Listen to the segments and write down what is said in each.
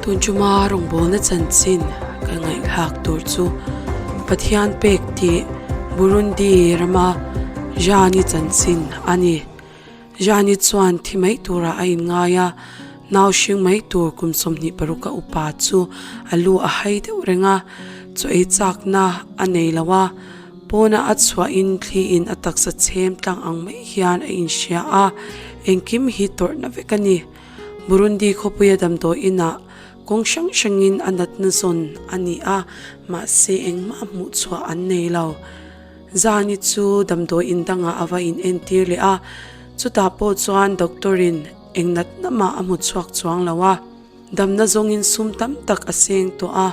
Tun chuma rawngbawlna chanchin ka ngaihthlak tur chu Pathian pek tih Burundi rama Jani chanchin a ni. Jani chuan thi mai turah a inngai a, nau hring mai tur kum 26 a upa chu a lu a hai deuh reng a, chaw ei chakna a nei lo a, pawna a chhuahin thliin a taksa chhem tlang ang mai hian a inhria a, engkim hi tawrhna vek a ni. Burundi khawpuia damdawi inah kawng hrang hrangin a natna zawn a ni a, mahse engmah hmuh chhuah an nei lo. Zani chu damdawi in dangah a va in entir leh a, chutah pawh chuan doctor in eng natna mah a hmu chhuak chuang lo a. Damna zawngin sum tam tak a seng tawh a,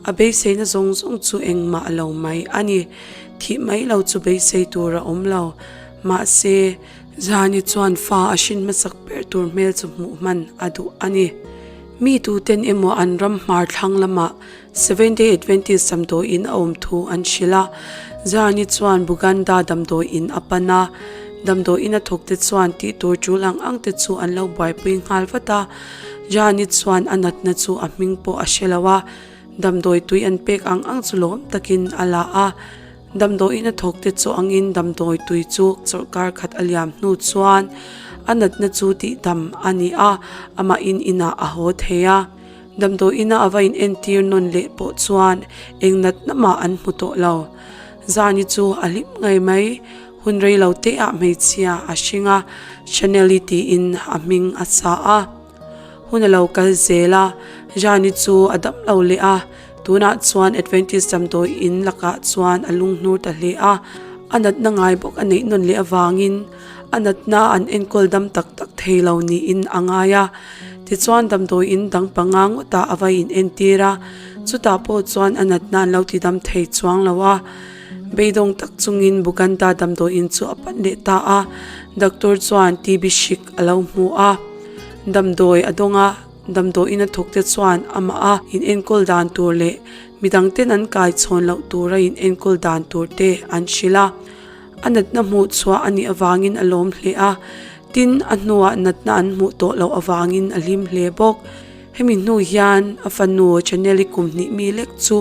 a beiseina zawng zawng chu engmah a lo mai a ni. Thih mai lo chu beisei tur a awm lo. Mahse, Zani chuan fa a hrin hmasak ber tur hmel chu hmuh hman a duh a ni. Mi tuten emaw an ram hmar thlang lamah Seventh Day Adventist damdawiin a awm thu an hrilh a, Zani chuan Buganda damdawiin a pan a. Damdawiin a thawkte chuan tih tur tul ang ang te chu an lo buaipui nghal vat a. Jani chuan a natna chu a hming pawh a hre lo a, damdawi tui an pek ang ang chu lawm takin a la a. Damdawiin a thawkte chu angin damdawi tui chu chawlhkar khat a liam hnu chuan a natna chu tihdam a ni a, amahin inah a haw thei a. Damdawiina a va in entir nawn leh pawh chuan eng natna mah an hmu tawh lo. Zani chu a hlim ngei mai. Hun rei lo te ah hmeichhia a hring a, Chanel-i tiin a hming a sa a. Hun a lo kal zel a, Jani chu a dam lo leh a, tunah chuan Adventist damdawi in lakah chuan a lunghnur ta hle a. A natna ngai bawk a neih nawn leh avangin a natna an enkawl dam tak tak thei lo niin a ngai a. Tichuan damdawi in dang panga ngawtah a va in entir a, chutah pawh chuan a natna an lo ti dam thei chuang lo a. Beidawng tak chungin Buganda damdawiin chu a pan leh ta a, doctor chuan TB hrik a lo hmu a, damdawi a dawng a, damdawiin a thawkte chuan amah a inenkawl dan tur leh midangten an kai chhawn loh tura inenkawl dan tur te an hrilh a. A natna hmuh chhuah a nih avangin a lawm hle a, tin a hnuah natna an hmuh tawh loh avangin a hlim hle bawk. Hemi hnu hian a fanu Chanel-i kum hnih mi lek chu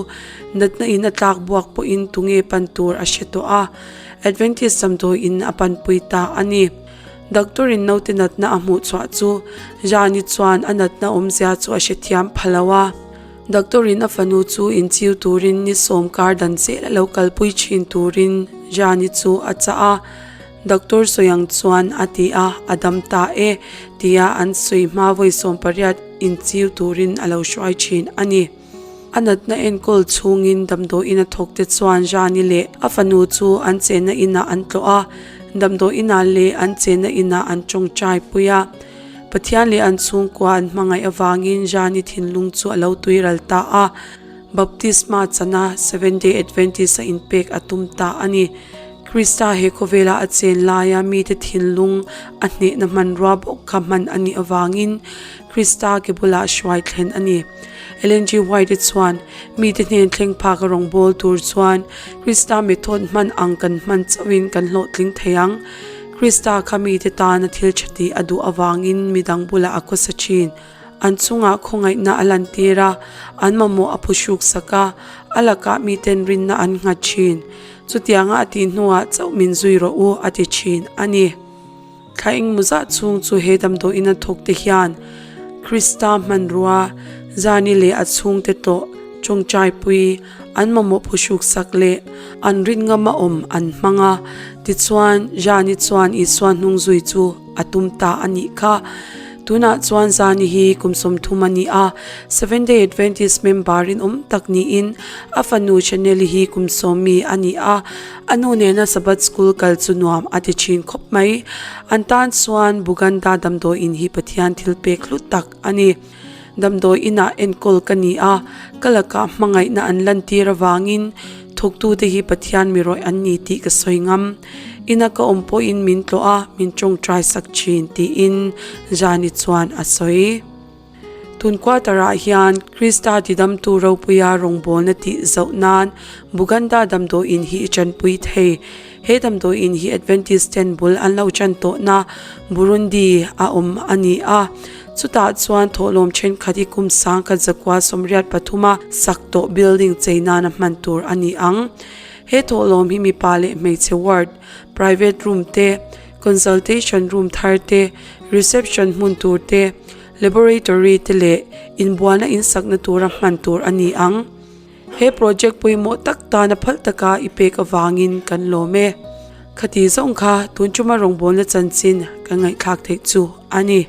natna in a tlak buak pawhin tunge pan tur a hre tawh a, Adventist damdawiin a panpui ta a ni. Doctor in naute natna a hmuh chhuah chu Jani chuan a natna awmzia chu a hrethiam pha lo a. Doctor in a fanu chu inchiu turin ni sawm kar dan zel a lo kalpui thin turin Jani chu a chah a. Doctor sawiang chuan a ti a, a dam ta e, tia an sawi hma vawi 18 inchiu turin a lo hruai thin a ni. A natna enkawl chhungin damdawiin a thawkte chuan Jani leh a fanu chu an chenna inah an tlawh a, damdawiinah leh an chenna inah an tawngtai pui a. Pathian leh an chhungkua an hmangaih avangin Jani thinlung chu a lo tuiral ta a, Baptisma chana Seventh Day Adventist a inpek a tum ta a ni. Krista he khawvela a chen laia mite thinlung a hnehna hmanrua bawk kha hman a nih avangin Krista ke bulah hruai thlen a ni. Ellen G. White-i chuan, Mite hnen thleng phak a rawngbâwl tur chuan Krista method hman ang kan hman chauhin kan hlawhtling thei ang. Krista kha mite tana thil tha tih a duh avangin midang bulah a khawsa thin. An chungah khawngaihna a lantir a, an mamawh a phuhruk sak a, a lakah miten rinna an nghat thin. Chutianga a tih hnuah chauh min zui rawh u a ti thin a ni. Thla engmaw zah chhung chu he damdawiin a thawk te hian Krista hmanrua Zani leh a chhungte tawh tawngtaipui an mamawh phuhruk sak leh an rin ngama awm an hmang a. Tichuan Zani chuan Isua hnung zui chu a tum ta a nih kha. Tunah chuan Zani hi kum 30 a ni a, Seventh Day Adventist member rinawm tak niin a fanu Chanel-i hi kum 10 mi a ni a, a nu nena Sabbath School kal chu nuam a ti thin khawp mai. An tan chuan Buganda damdawiin hi Pathian thil pek hlu tak a ni. Damdawi inah enkawl ka ni a, ka lakah hmangaihna an lantir avangin thawktute hi Pathian mi rawih an ni tih ka sawi ngam. Ina ka awm pawhin min tlawh a, min tawngtai sak thin, tiin Jani chuan a sawi. Tun quarter ah hian Krista tidamtu ropuia rawngbawlna tih zauh nan Buganda damdawiin hi i tanpui thei. He damdawiin hi Adventist ten bul an lo tan tawhna Burundi a awm a ni a. Chutah chuan thawhlawm thenkhat hi kum sangkhat zakua 83 a sak tawh building chei nana hman tur a ni ang. He thawhlawm hi mipa leh hmeichhe ward, private room te, consultation room thar te, reception hmun tur te, laboratory te leh inbualna insakna tura hman tur a ni ang. He project pawimawh tak tana phal taka i pek avangin kan lawm e. Khati zawng kha tun chuma rawngbawlna chanchin kan ngaihthlak theih chu a ni.